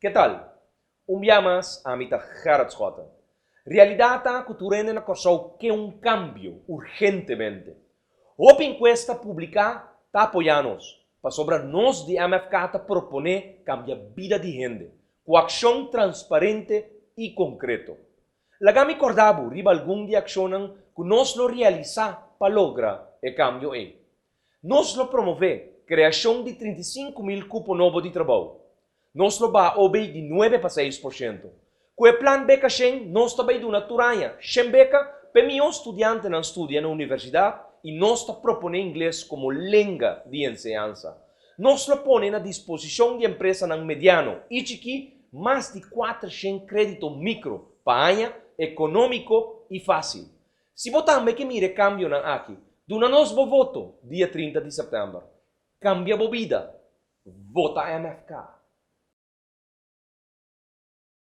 Ke tal? Un bia mas, ami ta Gerrit Schotten. Realidat ta ku tur hende na Kòrsou ke un kambio urgentemente. Hopi enkuesta publiká ta apoyá nos, pasobra nos di MFK ta proponé kambia bida di hende, ku akshon transparente i konkreto. Laga mi kòrda bo riba algun di e akshonnan ku nos lo realisá pa logra e kambio ei. Nos lo promové kreashon di 35.000 kupo nobo di trabou. Nos lo baha OB di 9 pa 6%. Ku e plan Beka 100, nos ta bai duna tur aña 100 beka pa e mihó studiantenan studia na universidat i nos ta proponé ingles komo lenga di enseñansa. Nos lo pone na disposishon di empresanan mediano i chikí mas di 400 krédito mikro pa aña, ekonómiko i fásil. Si bo tambe ke mira e kambionan aki, duna nos bo voto dia 30 di sèptèmber. Kambia bo bida. Vota MFK.